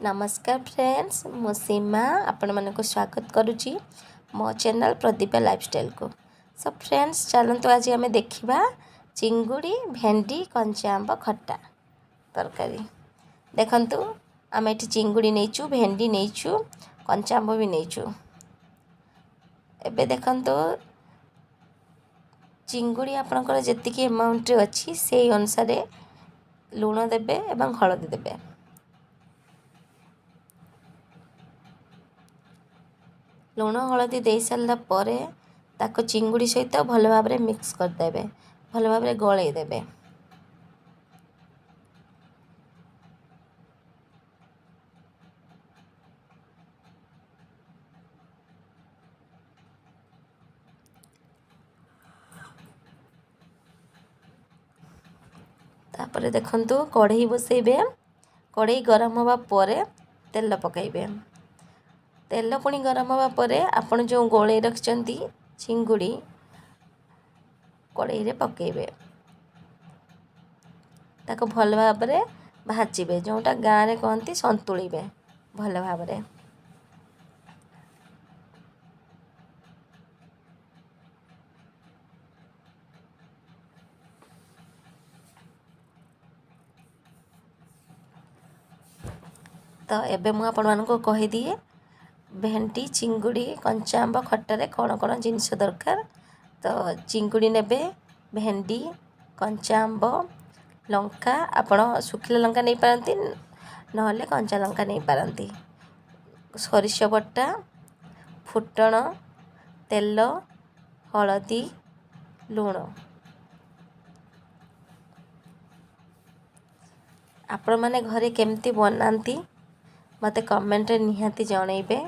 ନମସ୍କାର ଫ୍ରେଣ୍ଡସ୍, ମୁଁ ସୀମା ଆପଣମାନଙ୍କୁ ସ୍ୱାଗତ କରୁଛି ମୋ ଚ୍ୟାନେଲ୍ ପ୍ରଦୀପା ଲାଇଫଷ୍ଟାଇଲ୍କୁ। ସୋ ଫ୍ରେଣ୍ଡସ୍, ଚାଲନ୍ତୁ ଆଜି ଆମେ ଦେଖିବା ଚିଙ୍ଗୁଡ଼ି ଭେଣ୍ଡି କଞ୍ଚା ଆମ୍ବ ଖଟା ତରକାରୀ। ଦେଖନ୍ତୁ, ଆମେ ଏଠି ଚିଙ୍ଗୁଡ଼ି ନେଇଛୁ, ଭେଣ୍ଡି ନେଇଛୁ, କଞ୍ଚା ଆମ୍ବ ବି ନେଇଛୁ। ଏବେ ଦେଖନ୍ତୁ, ଚିଙ୍ଗୁଡ଼ି ଆପଣଙ୍କର ଯେତିକି ଆମାଉଣ୍ଟରେ ଅଛି ସେଇ ଅନୁସାରେ ଲୁଣ ଦେବେ ଏବଂ ହଳଦୀ ଦେବେ। ଲୁଣ ହଳଦୀ ଦେଇସାରିଲା ପରେ ତାକୁ ଚିଙ୍ଗୁଡ଼ି ସହିତ ଭଲ ଭାବରେ ମିକ୍ସ କରିଦେବେ, ଭଲ ଭାବରେ ଗୋଳେଇ ଦେବେ। ତାପରେ ଦେଖନ୍ତୁ, କଢ଼େଇ ବସେଇବେ। କଢ଼େଇ ଗରମ ହେବା ପରେ ତେଲ ପକାଇବେ। ତେଲ ପୁଣି ଗରମ ହେବା ପରେ ଆପଣ ଯେଉଁ ଗୋଳେଇ ରଖିଛନ୍ତି ଚିଙ୍ଗୁଡ଼ି କଢ଼େଇରେ ପକାଇବେ। ତାକୁ ଭଲ ଭାବରେ ଭାଜିବେ, ଯେଉଁଟା ଗାଁରେ କହନ୍ତି ସନ୍ତୁଳିବେ ଭଲ ଭାବରେ। ତ ଏବେ ମୁଁ ଆପଣମାନଙ୍କୁ କହିଦିଏ ଭେଣ୍ଡି ଚିଙ୍ଗୁଡ଼ି କଞ୍ଚା ଆମ୍ବ ଖଟାରେ କ'ଣ କ'ଣ ଜିନିଷ ଦରକାର। ତ ଚିଙ୍ଗୁଡ଼ି ନେବେ, ଭେଣ୍ଡି, କଞ୍ଚା ଆମ୍ବ, ଲଙ୍କା, ଆପଣ ଶୁଖିଲା ଲଙ୍କା ନେଇପାରନ୍ତି, ନହେଲେ କଞ୍ଚା ଲଙ୍କା ନେଇପାରନ୍ତି, ସୋରିଷ ବଟା, ଫୁଟଣ, ତେଲ, ହଳଦୀ, ଲୁଣ। ଆପଣମାନେ ଘରେ କେମିତି ବନାନ୍ତି ମୋତେ କମେଣ୍ଟରେ ନିହାତି ଜଣେଇବେ।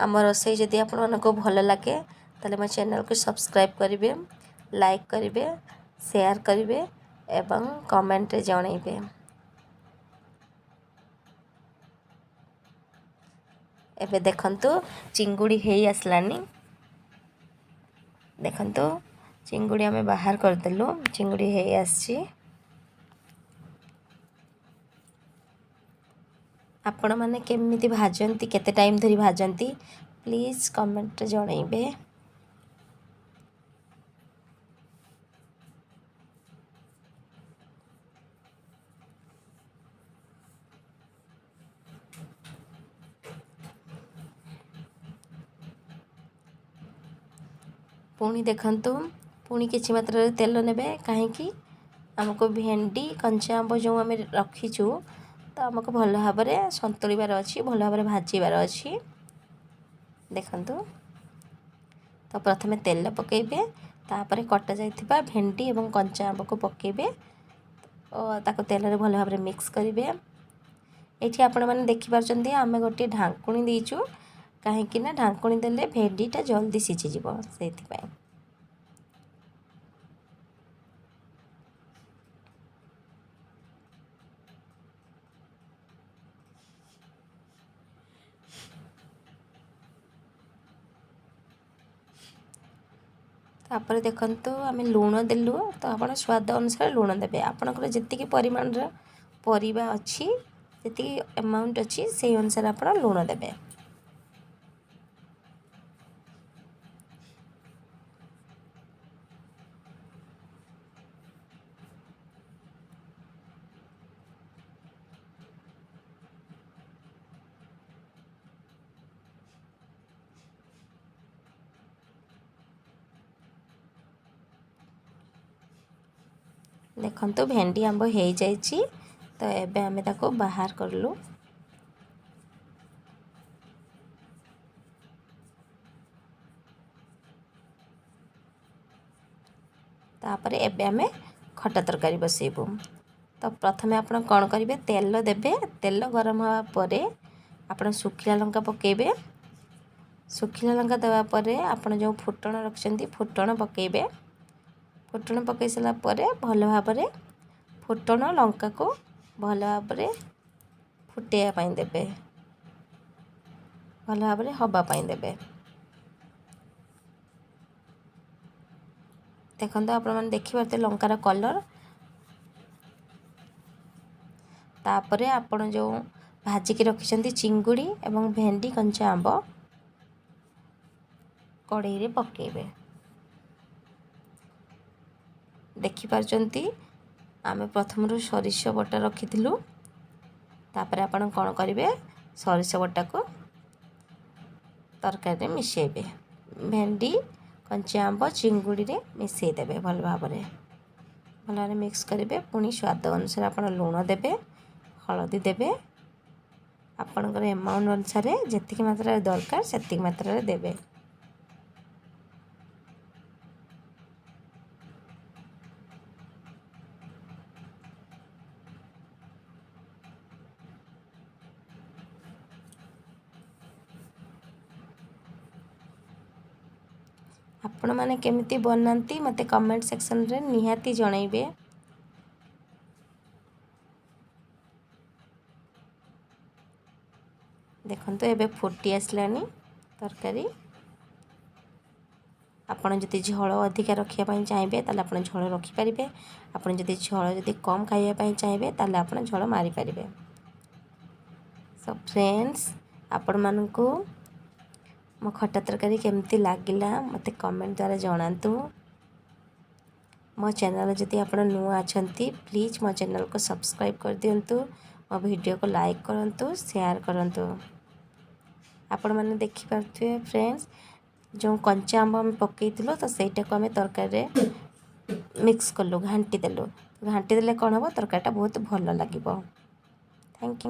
ଆମ ରୋଷେଇ ଯଦି ଆପଣମାନଙ୍କୁ ଭଲ ଲାଗେ ତାହେଲେ ମୋ ଚ୍ୟାନେଲକୁ ସବସ୍କ୍ରାଇବ୍ କରିବେ, ଲାଇକ୍ କରିବେ, ସେୟାର କରିବେ ଏବଂ କମେଣ୍ଟରେ ଜଣେଇବେ। ଏବେ ଦେଖନ୍ତୁ, ଚିଙ୍ଗୁଡ଼ି ହେଇ ଆସିଲାନି। ଦେଖନ୍ତୁ, ଚିଙ୍ଗୁଡ଼ି ଆମେ ବାହାର କରିଦେଲୁ, ଚିଙ୍ଗୁଡ଼ି ହେଇ ଆସିଛି। ଆପଣମାନେ କେମିତି ଭାଜନ୍ତି, କେତେ ଟାଇମ୍ ଧରି ଭାଜନ୍ତି, ପ୍ଲିଜ୍ କମେଣ୍ଟରେ ଜଣେଇବେ। ପୁଣି ଦେଖନ୍ତୁ, ପୁଣି କିଛି ମାତ୍ରାରେ ତେଲ ନେବେ, କାହିଁକି ଆମକୁ ଭେଣ୍ଡି କଞ୍ଚା ଆମ୍ବ ଯେଉଁ ଆମେ ରଖିଛୁ ତ ଆମକୁ ଭଲ ଭାବରେ ସନ୍ତୁଳିବାର ଅଛି, ଭଲ ଭାବରେ ଭାଜିବାର ଅଛି। ଦେଖନ୍ତୁ, ତ ପ୍ରଥମେ ତେଲ ପକାଇବେ, ତାପରେ କଟା ଯାଇଥିବା ଭେଣ୍ଡି ଏବଂ କଞ୍ଚା ଆମ୍ବକୁ ପକାଇବେ ଓ ତାକୁ ତେଲରେ ଭଲ ଭାବରେ ମିକ୍ସ କରିବେ। ଏଇଠି ଆପଣମାନେ ଦେଖିପାରୁଛନ୍ତି ଆମେ ଗୋଟିଏ ଢାଙ୍କୁଣୀ ଦେଇଛୁ, କାହିଁକି ନା ଢାଙ୍କୁଣୀ ଦେଲେ ଭେଣ୍ଡିଟା ଜଲ୍ଦି ସିଝିଯିବ, ସେଇଥିପାଇଁ। ତାପରେ ଦେଖନ୍ତୁ, ଆମେ ଲୁଣ ଦେଲୁ। ତ ଆପଣ ସ୍ୱାଦ ଅନୁସାରେ ଲୁଣ ଦେବେ। ଆପଣଙ୍କର ଯେତିକି ପରିମାଣର ପରିବା ଅଛି, ଯେତିକି ଆମାଉଣ୍ଟ ଅଛି, ସେଇ ଅନୁସାରେ ଆପଣ ଲୁଣ ଦେବେ। ଦେଖନ୍ତୁ, ଭେଣ୍ଡି ଆମ୍ବ ହେଇଯାଇଛି। ତ ଏବେ ଆମେ ତାକୁ ବାହାର କଲୁ। ତାପରେ ଏବେ ଆମେ ଖଟା ତରକାରୀ ବସେଇବୁ। ତ ପ୍ରଥମେ ଆପଣ କ'ଣ କରିବେ? ତେଲ ଦେବେ। ତେଲ ଗରମ ହେବା ପରେ ଆପଣ ଶୁଖିଲା ଲଙ୍କା ପକାଇବେ। ଶୁଖିଲା ଲଙ୍କା ଦେବା ପରେ ଆପଣ ଯେଉଁ ଫୁଟଣ ରଖିଛନ୍ତି ଫୁଟଣ ପକାଇବେ। ଫୁଟଣ ପକାଇ ସାରିଲା ପରେ ଭଲ ଭାବରେ ଫୁଟଣ ଲଙ୍କାକୁ ଭଲ ଭାବରେ ଫୁଟେଇବା ପାଇଁ ଦେବେ, ଭଲ ଭାବରେ ହେବା ପାଇଁ ଦେବେ। ଦେଖନ୍ତୁ, ଆପଣମାନେ ଦେଖିପାରୁଥିବେ ଲଙ୍କାର କଲର୍। ତାପରେ ଆପଣ ଯେଉଁ ଭାଜିକି ରଖିଛନ୍ତି ଚିଙ୍ଗୁଡ଼ି ଏବଂ ଭେଣ୍ଡି କଞ୍ଚା ଆମ୍ବ, କଢ଼େଇରେ ପକାଇବେ। ଦେଖିପାରୁଛନ୍ତି, ଆମେ ପ୍ରଥମରୁ ସୋରିଷ ବଟା ରଖିଥିଲୁ। ତାପରେ ଆପଣ କ'ଣ କରିବେ? ସୋରିଷ ବଟାକୁ ତରକାରୀରେ ମିଶାଇବେ, ଭେଣ୍ଡି କଞ୍ଚା ଆମ୍ବ ଚିଙ୍ଗୁଡ଼ିରେ ମିଶାଇ ଦେବେ। ଭଲ ଭାବରେ ଭଲ ଭାବରେ ମିକ୍ସ କରିବେ। ପୁଣି ସ୍ୱାଦ ଅନୁସାରେ ଆପଣ ଲୁଣ ଦେବେ, ହଳଦୀ ଦେବେ। ଆପଣଙ୍କର ଏମାଉଣ୍ଟ ଅନୁସାରେ ଯେତିକି ମାତ୍ରାରେ ଦରକାର ସେତିକି ମାତ୍ରାରେ ଦେବେ। ଆପଣମାନେ କେମିତି ବନାନ୍ତି ମୋତେ କମେଣ୍ଟ ସେକ୍ସନରେ ନିହାତି ଜଣାଇବେ। ଦେଖନ୍ତୁ, ଏବେ ଫୁଟି ଆସିଲାଣି ତରକାରୀ। ଆପଣ ଯଦି ଝୋଳ ଅଧିକା ରଖିବା ପାଇଁ ଚାହିଁବେ, ତାହେଲେ ଆପଣ ଝୋଳ ରଖିପାରିବେ। ଆପଣ ଯଦି ଝୋଳ ଯଦି କମ୍ ଖାଇବା ପାଇଁ ଚାହିଁବେ, ତାହେଲେ ଆପଣ ଝୋଳ ମାରିପାରିବେ। ସୋ ଫ୍ରେଣ୍ଡସ୍, ଆପଣମାନଙ୍କୁ ମୋ ଖଟା ତରକାରୀ କେମିତି ଲାଗିଲା ମୋତେ କମେଣ୍ଟ ଦ୍ୱାରା ଜଣାନ୍ତୁ। ମୋ ଚ୍ୟାନେଲ୍ ଯଦି ଆପଣ ନୂଆ ଅଛନ୍ତି, ପ୍ଲିଜ୍ ମୋ ଚ୍ୟାନେଲ୍କୁ ସବସ୍କ୍ରାଇବ୍ କରିଦିଅନ୍ତୁ, ମୋ ଭିଡ଼ିଓକୁ ଲାଇକ୍ କରନ୍ତୁ, ସେୟାର କରନ୍ତୁ। ଆପଣମାନେ ଦେଖିପାରୁଥିବେ ଫ୍ରେଣ୍ଡସ୍, ଯେଉଁ କଞ୍ଚା ଆମ୍ବ ଆମେ ପକାଇଥିଲୁ, ତ ସେଇଟାକୁ ଆମେ ତରକାରୀରେ ମିକ୍ସ କଲୁ, ଘାଣ୍ଟି ଦେଲୁ। ଘାଣ୍ଟି ଦେଲେ କ'ଣ ହେବ? ତରକାରୀଟା ବହୁତ ଭଲ ଲାଗିବ। Thank you.